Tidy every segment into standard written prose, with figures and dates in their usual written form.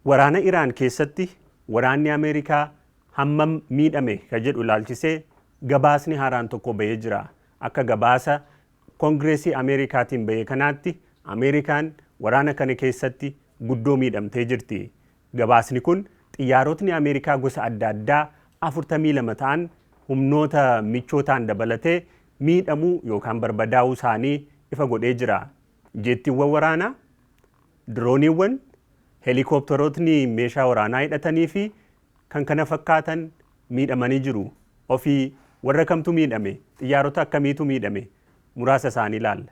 Waraana Iraan keessatti waraanni Ameerikaa hammam miidhame ka jedhu ilaalchisee gabaasni haaraan tokko bahee jira. Akka gabaasa Koongireesii Ameerikaatiin bahe kanaatti, Ameerikaan waraana kana keessatti guddoo miidhamtee jirti. Gabaasni kun xiyyaarotni Ameerikaa gosa adda addaa 42 ta'an humnoota michootaan dabalatee miidhamuu yookaan barbadaa'uu isaanii ifa godhee jira. Jeettiiwwan waraanaa, dirooniiwwan, heelikooptarootni meeshaa waraanaa hidhatanii fi kan kana fakkaatan miidhamanii jiru. Ofii warra kamtu miidhame? Xiyyaarota akkamiitu miidhame? Muraasa isaanii ilaalla.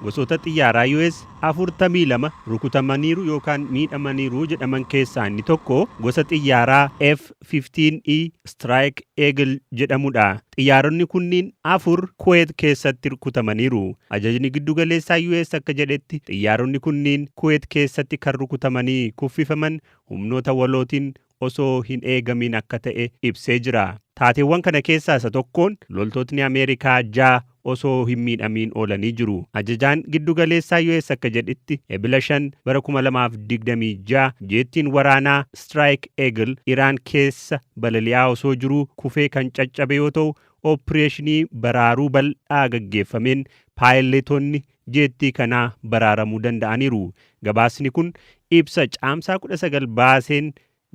Gosoota xiyyaaraa US 42 rukutamaniiru yookaan miidhamaniiru jedhaman keessaa inni tokko gosa xiyyaaraa F-15E Strike Eagle jedhamudha. Xiyyaaronni kunniin afur Kuweet keessatti rukutamaniiru. Ajajni giddugaleessaa US akka jedhetti, xiyyaaronni kunniin Kuweet keessatti kan rukutamanii kuffifaman humnoota walootiin osoo hin eegamiin akka ta'e ibsee jira. Taateewwan kana keessaa isa tokkoon loltootni Ameerikaa 6 osoo hin miidhamiin oolanii jiru. Ajajaan giddugaleessaa US akka jedhetti, Ebila 5 bara 2026 jeettiin waraanaa Strike Eagle Iraan keessa balali'aa osoo jiruu kufee kan caccabe yoo ta'u, ooppireeshinii baraaruu bal'aa gaggeeffameen paayiletoonni jeettii kanaa baraaramuu danda'aniiru. Gabaasni kun ibsa Caamsaa 19 baaseen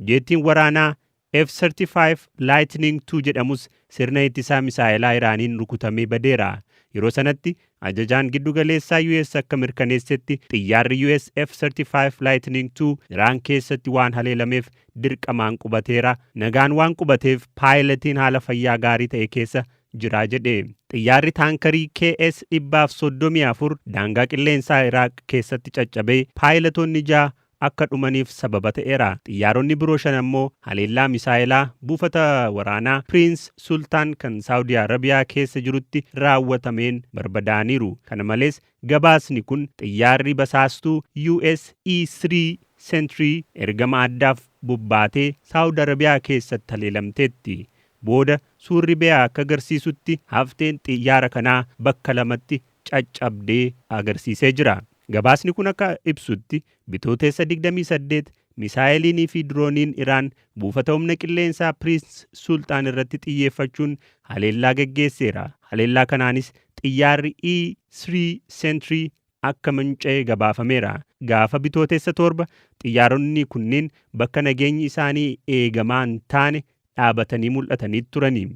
jeettiin waraanaa F-35 Lightning II jedhamus sirna ittisaa misaa'elaa Iraaniin rukutamee badeera. Yeroo sanatti ajajaan giddugaleessaa US akka mirkaneessetti, xiyyaarri US F-35 Lightning II Iraan keessatti waan haleelameef dirqamaan qubateera. Nagaan waan qubateef paayilatiin haala fayyaa gaarii ta'e keessa jira jedhe. Xiyyaarri taankarii KS 134 daangaa qilleensaa Iraaq keessatti caccabee paayilatoonni 6 akka dhumaniif sababa ta'eera. Xiyyaaronni biroo 5 ammoo haleellaa misaa'elaa buufata waraanaa Piriins Sultaan kan Saawudii Arabiyaa keessa jirutti raawwatameen barbadaa'aniiru. Kana malees gabaasni kun xiyyaarri basaastuu US E-3 Sentry ergama addaaf bobbaatee Saawud Arabiyaa keessatti haleelamteetti. Booda suurri ba'e akka agarsiisutti hafteen xiyyaara kanaa bakka lamatti caccabdee agarsiisee jira. Gabaasni kun akka ibsutti, Bitootessa 28 misaa'eliinii fi dirooniin Iraan buufata humna qilleensaa Piriins Sulxaan irratti xiyyeeffachuun haleellaa gaggeesseera. Haleellaa kanaanis xiyyaarri E-3 Sentry akka manca'e gabaafameera. Gaafa Bitootessa 7 xiyyaaronni kunniin bakka nageenyi isaanii eegamaa hin taane dhaabatanii mul'atanii turani.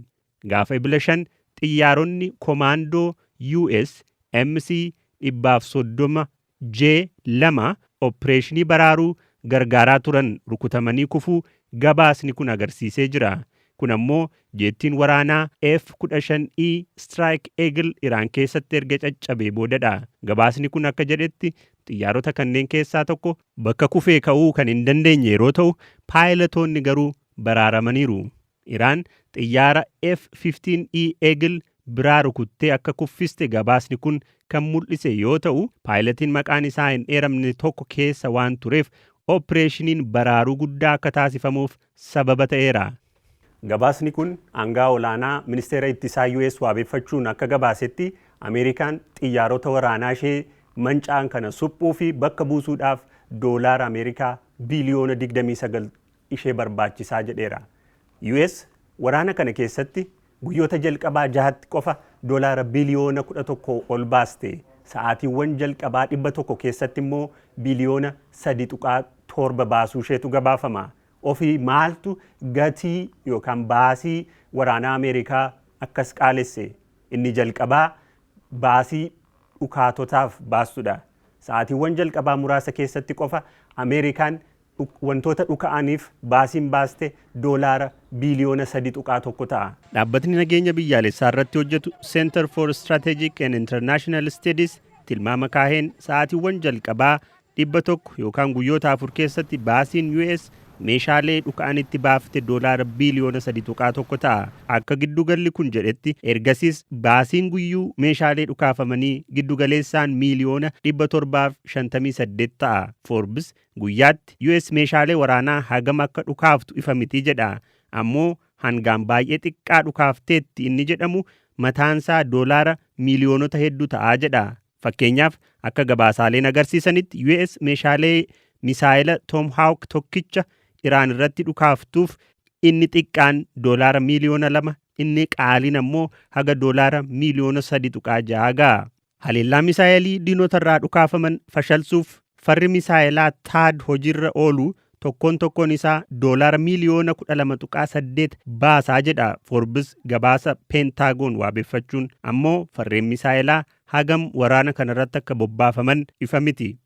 Gaafa Ebila 5 xiyyaaronni komaandoo US MC 130 J 2 oppireeshinii baraaruu gargaaraa turan rukutamanii kufuu gabaasni kun agarsiisee jira. Kun ammoo jeettiin waraanaa F-15E Strike Eagle Iraan keessatti erga caccabee boodadha. Gabaasni kun akka jedhetti, xiyyaarota kanneen keessaa tokko bakka kufee ka'uu kan hin dandeenye yeroo ta'u, paayilatoonni garuu baraaramaniiru. Iraan xiyyaara F-15E Eagle biraa rukuttee akka kuffiste gabaasni kun kan mul'ise yoo ta'u, paayilatiin maqaan isaa hin eeramne tokko keessa waan tureef oppireeshiniin baraaruu guddaa akka taasifamuuf sababa ta'eera. Gabaasni kun aanga'aa olaanaa Ministeera Ittisaa US waabeffachuun akka gabaasetti, Ameerikaan xiyyaarota waraanaa ishee manca'an kana suphuu fi bakka buusuudhaaf doolaara Ameerikaa biiliyoona 29 ishee barbaachisaa jedheera. US waraana kana keessatti guyyoota jalqabaa jahatti qofa doolaara biliyoona 11 ol baaste. Sa'aatiiwwan jalqabaa 100 keessatti immoo biliyoona 3.7 baasuu isheetu gabaafama. Ofii maaltu gatii yookaan baasii waraanaa Ameerikaa akkas qaalesse? Inni jalqabaa baasii dhukaatotaaf baastudha. Sa'aatiiwwan jalqabaa muraasa keessatti qofa Ameerikaan wantoota dhuka'aniif baasiin baaste doolaara biiliyoona 3.1 ta'a. Dhaabbatni nageenya biyyaalessaa irratti hojjetu Center for Strategic and International Studies tilmaama kaaheen, sa'aatiiwwan jalqabaa 100 yookaan guyyoota 4 keessatti baasiin US meeshaalee dhuka'anitti baafte doolaara biiliyoona 3.1 ta'a. Akka giddugalli kun jedhetti, ergasiis baasiin guyyuu meeshaalee dhukaafamanii giddugaleessaan miiliyoona 758 ta'a. Forbes guyyaatti US meeshaalee waraanaa hagam akka dhukaaftu ifa miti jedha. Ammoo hangaan baay'ee xiqqaa dhukaafteetti inni jedhamu mataansaa doolaara miiliyoonota hedduu ta'a jedha. Fakkeenyaaf, akka gabaasaaleen agarsiisanitti, US meeshaalee misaayila Tomahawk tokkicha Iraan irratti dhukaaftuuf inni xiqqaan $2 miiliyoona, inni qaaliin ammoo haga $3.6 miiliyoona ga'a. Haleellaa misaayilii diinota irraa dhukaafaman fashalsuuf farri misaayilaa THAAD hojiirra oolu tokkoon tokkoon isaa $12.8 miiliyoona baasaa jedha Forbes gabaasa Peentaagoon waabeffachuun. Ammoo farreen misaayilaa hagam waraana kanarratti akka bobbaafaman ifa miti.